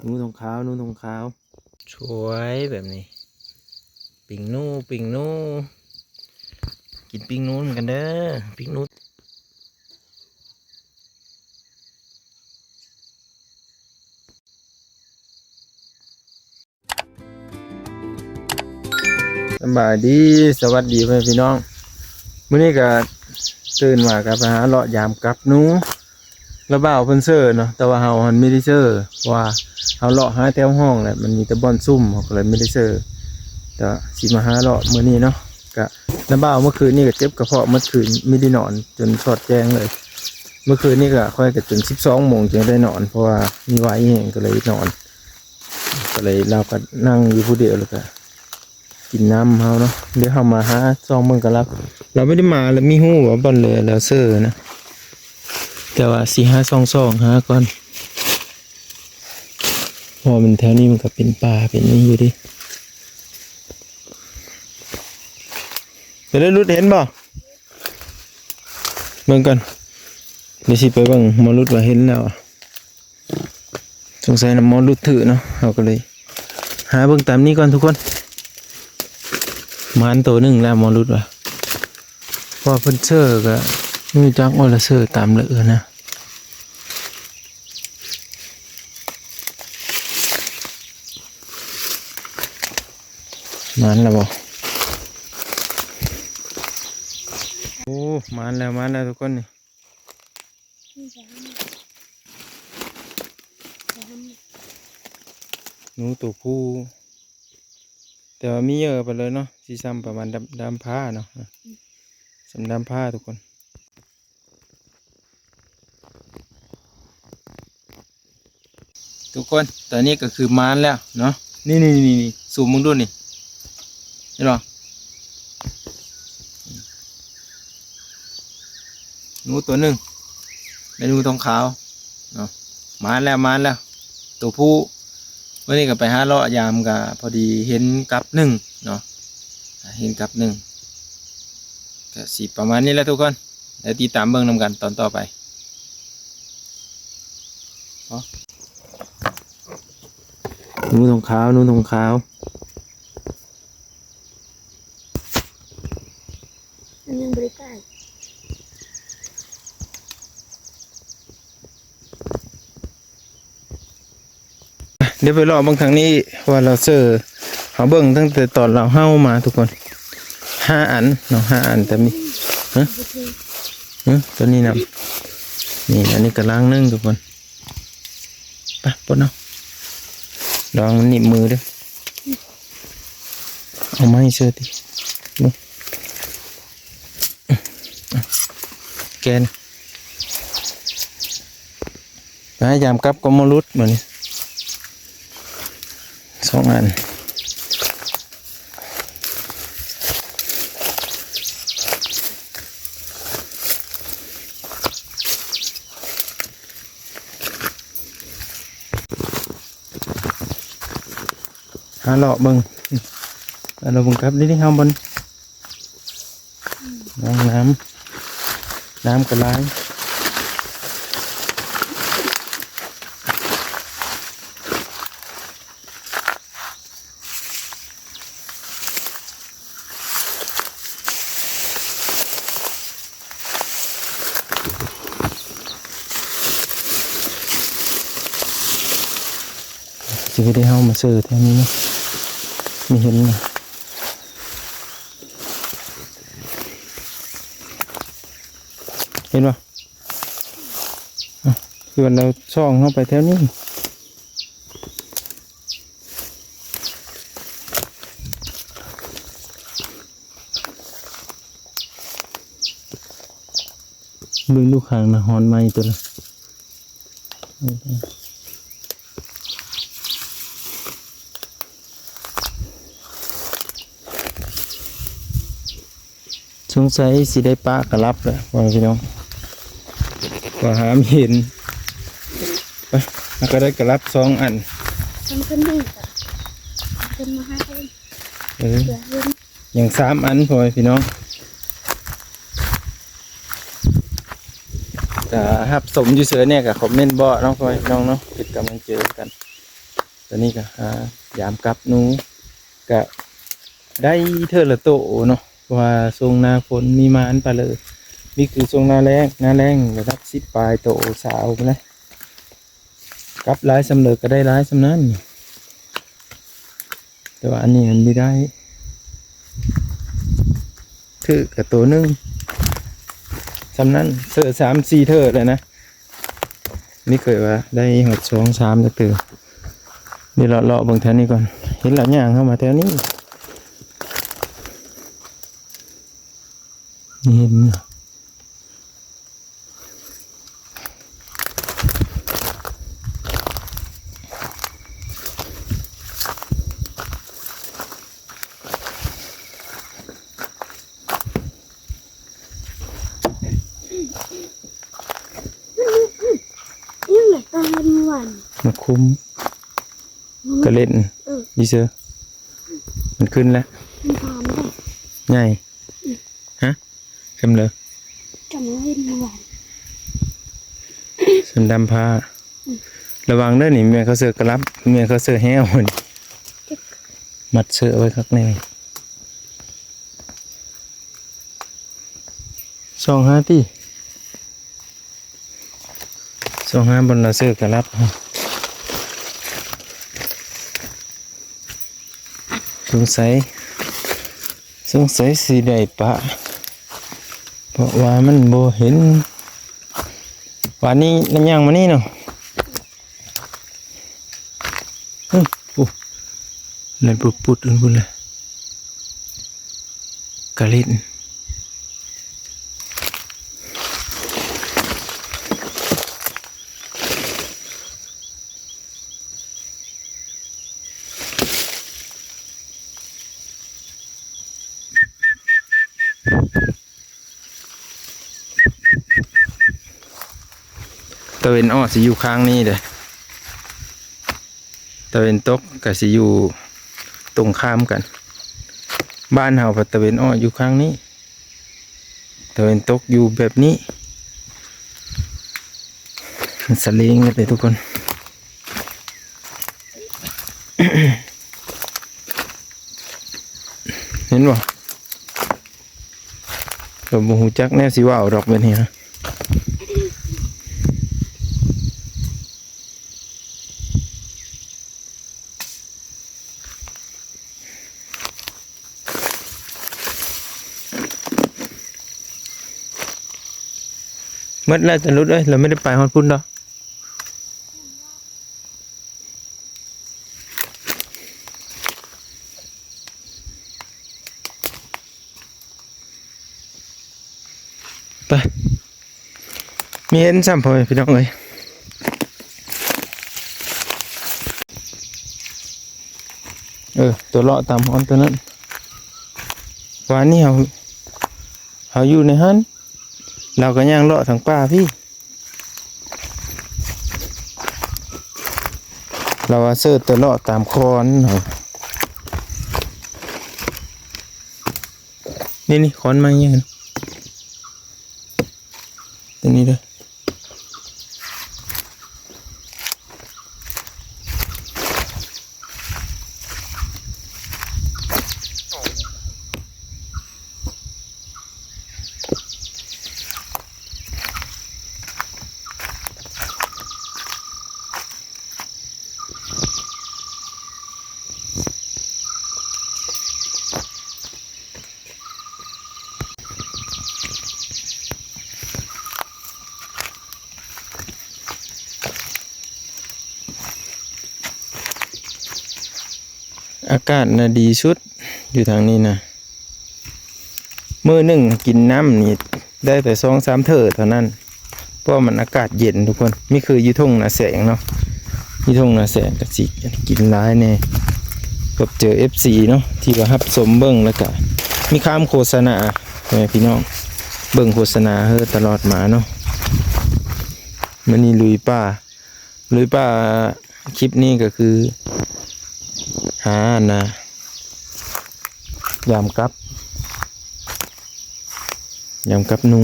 ໜູທອງຂາວ ໜູທອງຂາວ ສວຍແບບນີ້ ປີ້ງໜູ ປີ້ງໜູ ກິນປີ້ງໜູນຳກັນເດີ ປີ້ງໜູ. ສະບາຍດີ ສະຫວັດດີພໍ່ແມ່ພີ່ນ້ອງ ມື້ນີ້ກະຕື່ນມາກະໄປຫາເລາະຢາມກັບໜູ ລະບ່າວເພິ່ນເຊີເນາະ ແຕ່ວ່າເຮົາຫັ້ນມີໄດ້ເຊີ ເພາະວ່າເຮົາເລາະຫາແຖວຫ້ອງແຫຼະ ມັນມີແຕ່ບ່ອນຊຸ່ມ ເຮົາກະເລີຍມີໄດ້ເຊີ ກະຊິມາຫາເລາະມື້ນີ້ເນາະ ກະລະບ່າວເມື່ອຄືນນີ້ກະເຈັບກະເພາະໝົດຄືນ ມີໄດ້ນອນຈົນຊອດແຈ້ງເລີຍ ເມື່ອຄືນນີ້ກະຂ້ອຍກະຈົນສິບສອງໂມງຈຶ່ງໄດ້ນອນ ເພາະວ່າມີໄວແຮງກະເລີຍນອນ ກະເລີຍລາວກະນັ່ງຢູ່ຜູ້ດຽວ ແລ້ວກະກິນນ້ຳເຮົາເນາະ ດຽວເຮົາມາຫາສ່ອງເບິ່ງກະລາວ ລາວບໍ່ໄດ້ມາ ລາວມີຮູ້ວ່າບ່ອນໃດລາວເຊີນະ ແຕ່ວ່າຊິຫາສ່ອງໆຫາກ່ອນ ເພາະວ່າມັນແຖວນີ້ມັນກະເປັນປ່າເປັນນີ້ຢູ່ເດ ໄປເລີຍ ຫຼຸດເຫັນບໍ່? ເບິ່ງກ່ອນ ດຽວຊິໄປເບິ່ງໝໍຫຼຸດວ່າເຫັນແລ້ວ ສົງໄສນຳໝໍຫຼຸດຖືເນາະ ເຮົາກະເລີຍຫາເບິ່ງຕາມນີ້ກ່ອນທຸກຄົນ ໝານໂຕໜຶ່ງແລ້ວໝໍຫຼຸດວ່າ ເພາະວ່າເພິ່ນເຊີກະຮູ້ຈັກວ່າລະເຊີຕາມເລີນະ. ໝານແລ້ວບໍ່? ໂອ້ ໝານແລ້ວ ໝານແລ້ວທຸກຄົນນີ້ ໜູໂຕຜູ້ ແຕ່ວ່າມີເຍີະໄປເລີຍເນາະ ຊິຊ່ຳປະມານດຳ ດຳພ້າເນາະ ອືມ ຊ່ຳດຳພ້າທຸກຄົນ. ທຸກຄົນ ຕອນນີ້ກະຄືມານແລ້ວເນາະ ນີ້ໆໆ ຊູມເບິ່ງດູນີ້ ເຫັນບໍ່? ໜູໂຕໜຶ່ງ ແມ່ນໜູທອງຂາວເນາະ ມານແລ້ວ ມານແລ້ວ ໂຕຜູ້ ມື້ນີ້ກະໄປຫາເລາະຢາມກະພໍດີເຫັນກັບໜຶ່ງເນາະ ເຫັນກັບໜຶ່ງ ກະຊິປະມານນີ້ແຫຼະທຸກຄົນ ແລ້ວຕິດຕາມເບິ່ງນຳກັນຕອນຕໍ່ໄປ. ໜູທອງຂາວ ໜູທອງຂາວ ມັນຍັງບໍ່ໄດ້ຕາຍ ດຽວໄປເລາະເບິ່ງທາງນີ້ວ່າລາວເຊີ ເຮົາເບິ່ງຕັ້ງແຕ່ຕອນລາວເຫົ່າມາທຸກຄົນ ຫ້າອັນເນາະ ຫ້າອັນ ແຕ່ມີ ຮະ ຮະ ໂຕນີ້ນຳ ນີ້ ອັນນີ້ກະລັງໜຶ່ງທຸກຄົນ ໄປປົດເອົາ ລະວັງມັນໜີບມືເດີ ເອົາໄມ້ເຊີຕິ ແກນ ໄປຫາຢາມກັບກັບໝໍຫຼຸດບາດນີ້ ສອງອັນ ຫາເລາະເບິ່ງ ຫາເລາະເບິ່ງກັບ ນີ້ໆ ເຮົາບ່ອນ ນ້ຳ ນ້ຳກະຫຼາຍ ຊິໄດ້ເຮົາມາເຊີແຖວນີ້ເນາະ ມີເຫັນນະ ເຫັນບໍ່? ອາ ຄືວ່າລາວຊ່ອງເຮົາໄປແຖວນີ້ ເບິ່ງດູຂ້າງນະ ຮອນໄມ້ຕົວນະ. ສົງໄສຊິໄດ້ປະກະລັບແຫຼະ ພໍ່ແມ່ພີ່ນ້ອງ ວ່າຫາມເຫັນ ໄປ ເຮົາກະໄດ້ກະລັບສອງອັນ ເພິ່ນ ເພິ່ນມາຫາເພິ່ນ ເອີ ເພິ່ນ ຍັງສາມອັນ ພໍ່ແມ່ພີ່ນ້ອງ ກະຮັບຊົມຢູ່ເຊີແດ່ ກະຄອມເມັນບອກເນາະ ພໍ່ແມ່ພີ່ນ້ອງເນາະ ເປັນກຳລັງໃຈໃຫ້ກັນ. ຕອນນີ້ກໍຫາຢາມກັບໜູ ກະໄດ້ເທື່ອລະໂຕເນາະ ເພາະວ່າຊ່ວງໜ້າຝົນມີມາອັນປາເລີ ນີ້ຄືຊ່ວງໜ້າແລ້ງ ໜ້າແລ້ງລະດັບສິບປາຍໂຕ ຊາວພຸ້ນແຫຼະ ກັບຫຼາຍສ່ຳໃດກໍໄດ້ຫຼາຍສ່ຳນັ້ນ ແຕ່ວ່າອັນນີ້ມັນບໍ່ໄດ້ ຖືກກະໂຕໜຶ່ງສ່ຳນັ້ນ ເຊີສາມສີ່ເທີແລ້ວນະ ນີ້ເຄີຍວ່າໄດ້ຮອດສອງສາມຈັກເທີ ນີ້ເລາະໆເບິ່ງແຖວນີ້ກ່ອນ ເຫັນລະຍ່າງເຂົ້າມາແຖວນີ້ ນີ້ເຫັນ ຍັງໄງ ຕອນເວັນວານ ມາຄຸມ ອືມ ກະເຫຼັ້ນ ເອີ ອີເຊີ ມັນຂຶ້ນແລ້ວ ມັນຖາມໄດ້ ໃຫຍ່ ອືມ ຮະ ຈຳເລີຍ ຈຳເລີຍ ສັນດຳພາ ອືມ ລະວັງເດີນີ້ ແມ່ເຂົາເສີກະລັບ ແມ່ເຂົາເສີແຫ້ວ ມັດເສີໄວ້ຄັກແນ່ ສອງຫາຕິ ສອງຫາບ່ອນລາວເສີກະລັບ ສົງໄສ ສົງໄສຊິໄດ້ປະ ເພາະວ່າມັນບໍ່ເຫັນ ວານນີ້ນຳຍ່າງມານີ້ເນາະ ອື ໂອ້ ແລ່ນປຸດໆຢູ່ພຸ້ນແຫຼະ ກະເຫຼັ້ນ. ຕາເວັນອອກຊິຢູ່ຂ້າງນີ້ເດ້ ຕາເວັນຕົກກະຊິຢູ່ຕົງຂ້າມກັນ ບ້ານເຮົາພັດຕາເວັນອອກຢູ່ຂ້າງນີ້ ຕາເວັນຕົກຢູ່ແບບນີ້ ມັນສະເລງກັນເດ້ທຸກຄົນ ເຫັນບໍ່? ກໍບໍ່ຮູ້ຈັກແນວຊິເວົ້າດອກແບບນີ້ນະ ໝົດແລ້ວຈະຫຼຸດເອີຍ ລາວໄມ່ໄດ້ໄປຮອດພຸ້ນດອກ. ໄປ ມີເຫັນຊ້ຳ ພໍ່ແມ່ພີ່ນ້ອງເອີຍ ເອີ ຕົວເລາະຕາມຮອນຕົວນັ້ນ ວານນີ້ເຮົາ ເຮົາຢູ່ໃນຫັ້ນ ລາວກໍຍ່າງເລາະທາງປ່າພີ້. ລາວວ່າເສີດແຕ່ເລາະຕາມຄອນເນາະ ນີ້ໆ ຄອນໄມ້ຫຍັງ ຕົວນີ້ເດີ. ອາກາດນະດີສຸດຢູ່ທາງນີ້ນະ ມື້ໜຶ່ງກິນນ້ຳນີ້ໄດ້ແຕ່ສອງສາມເທີເທົ່ານັ້ນ ເພາະວ່າມັນອາກາດເຢັນທຸກຄົນ ມີຄືຢູ່ທົ່ງນາແສງເນາະ ຢູ່ທົ່ງນາແສງກໍຊິກິນຫຼາຍແດ່ ຂອບໃຈເອັຟຊີເນາະ ທີ່ວ່າຮັບຊົມເບິ່ງ ແລ້ວກະມີຄຳໂຄສະນາ ພໍ່ແມ່ພີ່ນ້ອງ ເບິ່ງໂຄສະນາເຮີຕະຫຼອດມາເນາະ ມື້ນີ້ລຸຍປ່າ ລຸຍປ່າ ຄລິບນີ້ກໍຄືຫາອັນນະ ຍາມກັບ ຍາມກັບໜູ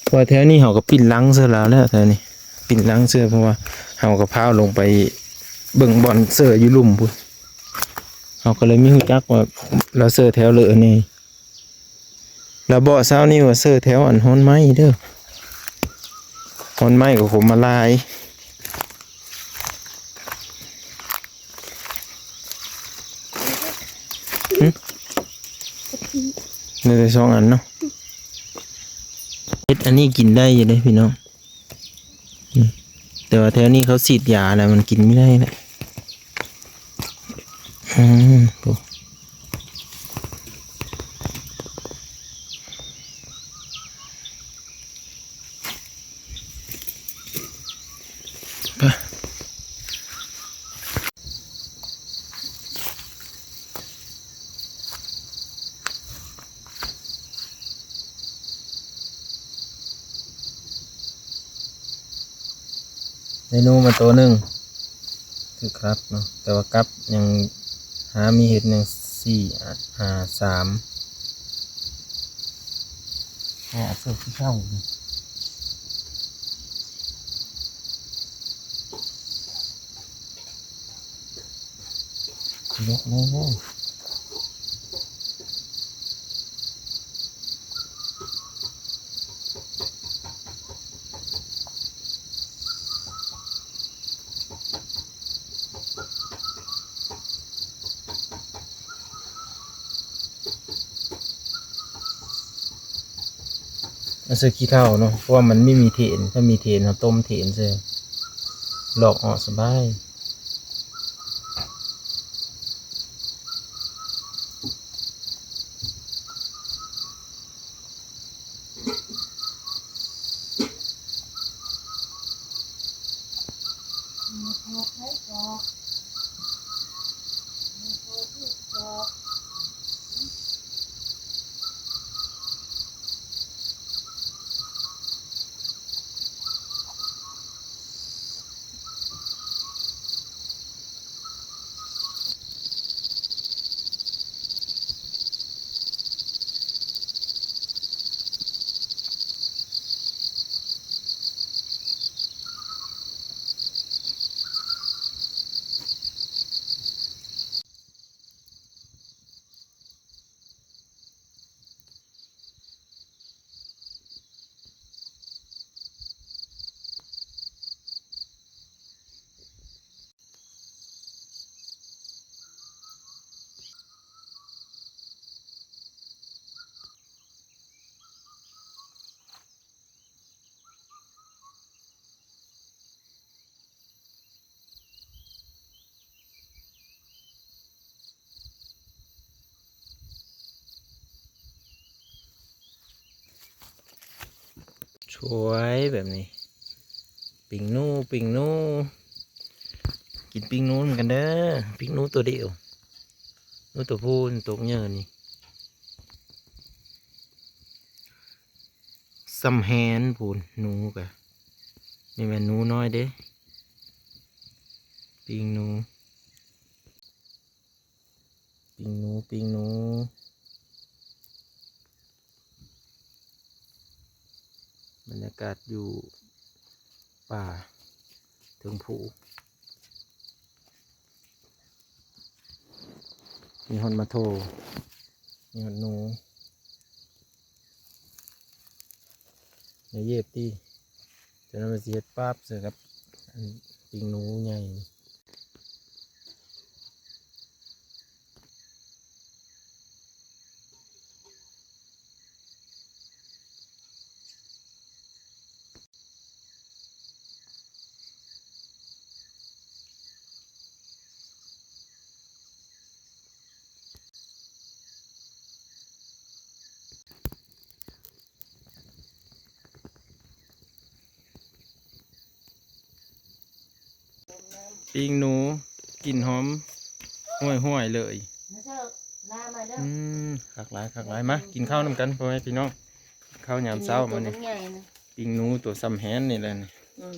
ເພາະວ່າແຖວນີ້ເຮົາກໍປິ່ນຫຼັງໃສ່ລາວແລ້ວ ແຖວນີ້ ປິ່ນຫຼັງເສື້ອ ເພາະວ່າເຮົາກໍພາວລົງໄປເບິ່ງບ່ອນເສື້ອຢູ່ລຸ່ມພຸ້ນ ເຮົາກໍເລີຍມີຮູ້ຈັກວ່າລາວເສື້ອແຖວເລີນີ້. ລາວບອກເຊົ້ານີ້ວ່າເສື້ອແຖວອັນຮອນໄມ້ເດີ ຮອນໄມ້ກໍຄົມມາຫຼາຍ. ຫຶ ໄດ້ແຕ່ສອງອັນເນາະ. ເຫັດອັນນີ້ກິນໄດ້ຢູ່ເດ້ພີ່ນ້ອງ ອືມ ແຕ່ວ່າແຖວນີ້ເຂົາສີດຢາແລ້ວ ມັນກິນບໍ່ໄດ້ແລ້ວ. ອືມ ໂອ້ ໄປ ໄດໂນມາໂຕໜຶ່ງ ຄືຄັກເນາະ ແຕ່ວ່າກັບຍັງຫາມີເຫັດຍັງສີ່ ຫ້າ ສາມ ແຕ່ເສື້ອຄືເກົ່າ. ເອົາໃສ່ຂີ້ເຖ້າເນາະ ເພາະວ່າມັນມີ ມີເຖນ ຖ້າມີເຖນເຮົາຕົ້ມເຖນໃສ່ ລອກອອກສະບາຍ. ສວຍແບບນີ້ ປີ້ງໜູ ປີ້ງໜູ ກິນປີ້ງໜູນຳກັນເດີ ປີ້ງໜູໂຕດຽວ ໜູໂຕຜູ້ຕົກເຫຍື່ອນີ້. ຊ່ຳແຮນພຸ້ນ ໜູກະ ນີ້ແມ່ນໜູນ້ອຍເດ້ ປີ້ງໜູ ປີ້ງໜູ ປີ້ງໜູ. ບັນຍາກາດຢູ່ປ່າເທິງພູ. ມີຮອດໝາກໂທ ມີຮອດໜູ ຢ່າເຫຢີບຕິ ຈະນັ້ນມັນຊິເຮັດປາບໃສ່ກັບ ອັນ ປີ້ງໜູໃຫຍ່. ປີ້ງໜູ ກິ່ນຫອມຫວຍໆເລີຍ. ອືມ ຄັກຫຼາຍ ຄັກຫຼາຍ. ມາກິນເຂົ້ານຳກັນ ພໍ່ແມ່ພີ່ນ້ອງ ເຂົ້າຍາມເຊົ້າມື້ນີ້. ປີ້ງໜູຕົວຊ່ຳແຮນນີ້ແຫຼະນີ້ ອືມ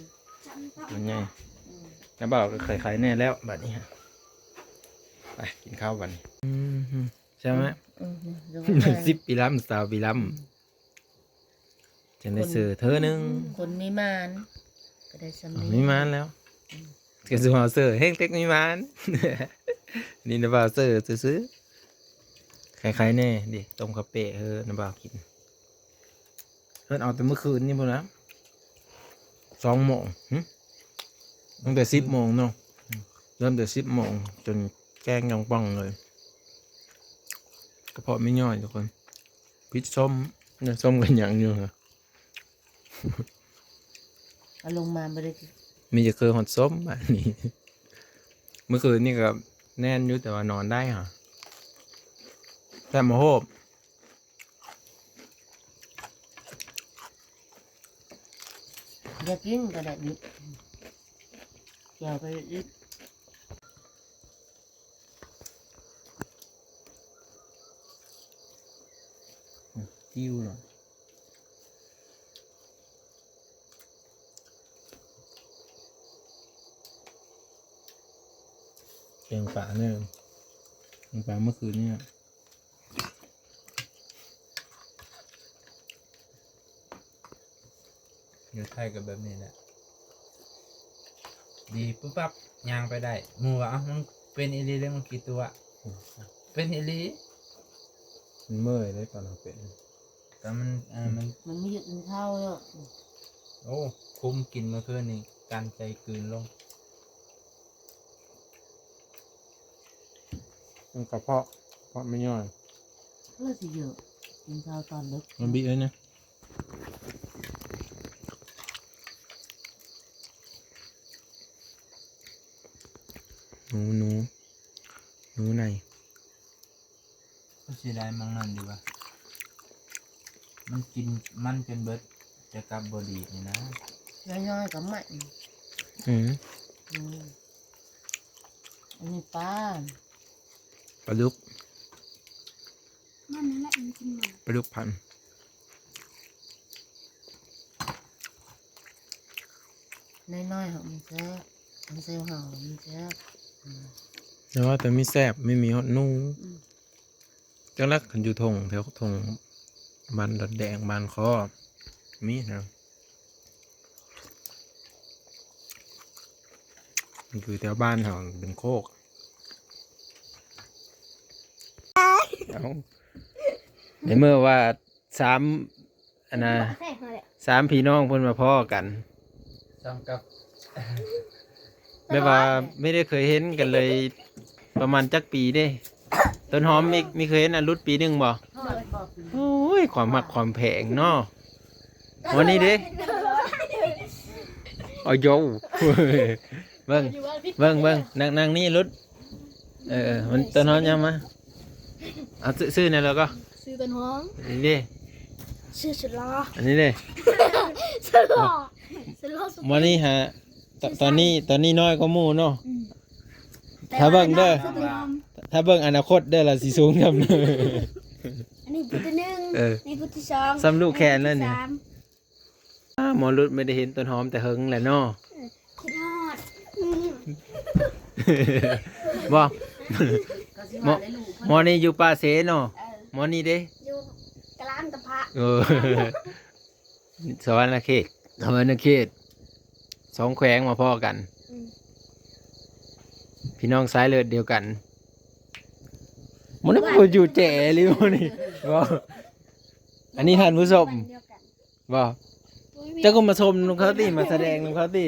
ຕົວໃຫຍ່. ອືມ ນ້າບ່າວກໍໄຄໆແດ່ແລ້ວບາດນີ້. ໄປກິນເຂົ້າບາດນີ້. ອືມ ໃຊ່ໄໝ? ອືມ ສິບປີລຳ ຊາວປີລຳ ອືມ ຈັ່ງໄດ້ຊື້ເທື່ອໜຶ່ງ. ຄົນມີໝານ ໄດ້ຊ່ຳນີ້ ມີໝານແລ້ວ ອືມ ກໍຊິເວົ້າເຊີ ເຮັງເຕັກມີໝານ ນີ້ນະ ເວົ້າເຊີຊື່ໆ ໄຄໆແດ່ ນີ້ ຕົ້ມເຂົ້າເປະ ເອີ ນະ ບ່າວກິນ ເພິ່ນເອົາແຕ່ມື້ຄືນນີ້ພຸ້ນນະ ສອງໂມງ ຫຶ ຕັ້ງແຕ່ສິບໂມງເນາະ ເລີ່ມແຕ່ສິບໂມງ ຈົນແຈ້ງຈ່ອງປ່ອງເລີຍ ກະເພາະມີຍ້ອຍທຸກຄົນ ພິດສົ້ມ ຍັງສົ້ມກັນຫຍັງຢູ່ຫະ ເອົາລົງມາບໍ່ໄດ້ກິນ ມີແຕ່ເຄີຍຮອດສົ້ມບາດນີ້ ມື້ຄືນນີ້ກໍແໜ້ນຢູ່ ແຕ່ວ່ານອນໄດ້ຫະ ແຕ່ມາໂຮບ ຢາກກິນກໍໄດ້ບິດ ແຈ່ວກໍໄດ້ບິດ ອືມ ຫິວແລ້ວ ແກງປາເນີ່ ແກງປາເມື່ອຄືນນີ້ ຢູ່ໄທກໍແບບນີ້ແຫຼະ ດີປຸບປັບ ຍ່າງໄປໄດ້ ໝູ່ວ່າ ເອົ້າ ມັນເປັນອີ່ຫຼີເດ້ ມັນກີຕົວະ ອືມ ເປັນອີ່ຫຼີ ມັນເມື່ອຍເດ້ຕອນເຮົາເປັນ ຕອນມັນ ເອີ ມັນ ມັນມີຢູ່ກິນເຂົ້າເນາະ ໂອ້ ຄຸມກິນມື້ຄືນນີ້ ກັ້ນໃຈກືນລົງ. ມັນກະເພາະ ເພາະແມ່ຍ່ອຍ ເອີ ຊິເຢີະ ກິນເຂົ້າຕອນດຶກ ມັນບີເອີຍນະ ໜູ ໜູ ໜູໄນ. ກໍເສຍດາຍໝ່ອງນັ້ນຢູ່ວ່າ ມັນກິນມັນຈົນເບິດ ແຕ່ກັບບໍ່ດີດນີ້ນະ ນ້ອຍໆກໍໄໝ້ ອືມ ອືມ ອັນນີ້ປາ ປາດຸກ ມັນນັ້ນແຫຼະມັນກິນມັນ ປາດຸກພັນ ນ້ອຍໆ ຫາກມັນແຊບ ມັນແຊວເຮົາມັນແຊບ ອືມ ແຕ່ວ່າແຕ່ມີແຊບ ມີ ມີຮອດໜູ ອືມ ຈັກແລ້ວ ຄັນຢູ່ທົ່ງ ແຖວທົ່ງບ້ານດອນແດງ ບ້ານຄໍ ມີນະ ຢູ່ແຖວບ້ານເຮົາເປັນໂຄກ ເອົ້າ ໃນເມື່ອວ່າ ສາມ ອັນນ່າ ສາມພີ່ນ້ອງເພິ່ນມາພໍ້ກັນ ຊ້ຳກັບ ແບບວ່າໄມ່ໄດ້ເຄີຍເຫັນກັນເລີຍ ປະມານຈັກປີເດ້? ຕົ້ນຫອມມີ ມີເຄີຍເຫັນ ອາ ຫຼຸດປີໜຶ່ງບໍ່? ໂອ້ຍ ຄວາມຮັກຄວາມແພງເນາະ ວັນນີ້ເດ້ ໂອ້ໂຢ ເບິ່ງ ເບິ່ງ ເບິ່ງ ນັ່ງ ນັ່ງນີ້ຫຼຸດ ເອີ ເອີ ມັນ ຕົ້ນຫອມຍ່າງມາ ເອົາ ຊື່ ຊື່ແນ່ແລ້ວກໍ ຊື່ຕົ້ນຫອມ ອັນນີ້ເດ້ ຊື່ສຸດຫຼໍ່ ອັນນີ້ເດ້ ສຸດຫຼໍ່ ສຸດຫຼໍ່ ມື້ນີ້ຫາ ຕ- ຕອນນີ້ ຕອນນີ້ນ້ອຍກວ່າໝູ່ເນາະ ອືມ ຖ້າເບິ່ງເດີ ຖ້າເບິ່ງອະນາຄົດເດີ ລາວຊິສູງສ່ຳ ອັນນີ້ຜູ້ທີໜຶ່ງ ເອີ ນີ້ຜູ້ທີສອງ ສ່ຳລູກແຂນແລ້ວນີ້ ສາມ ອ້າ ໝໍຫຼຸດ ໄມ່ໄດ້ເຫັນຕົ້ນຫອມແຕ່ເຫິງແລ້ວເນາະ ຄິດຮອດ ອືມ ບໍ່ ໝໍ ໝໍນີ້ຢູ່ປ່າເຊເນາະ ເອີ ໝໍນີ້ເດ້ ຢູ່ກະລານຕະພະ ເອີ ສະຫວັນນະເຂດ ສະຫວັນນະເຂດ ສອງແຂວງມາພໍ້ກັນ ອືມ ພີ່ນ້ອງສາຍເລືອດດຽວກັນ ໝໍນີ້ບໍ່ຢູ່ແຈອີ່ຫຼີໝໍນີ້ ບໍ່ ອັນນີ້ທ່ານຜູ້ຊົມ ບໍ່ ເຈົ້າກໍມາຊົມນຳເຂົາຕິ ມາສະແດງນຳເຂົາຕິ.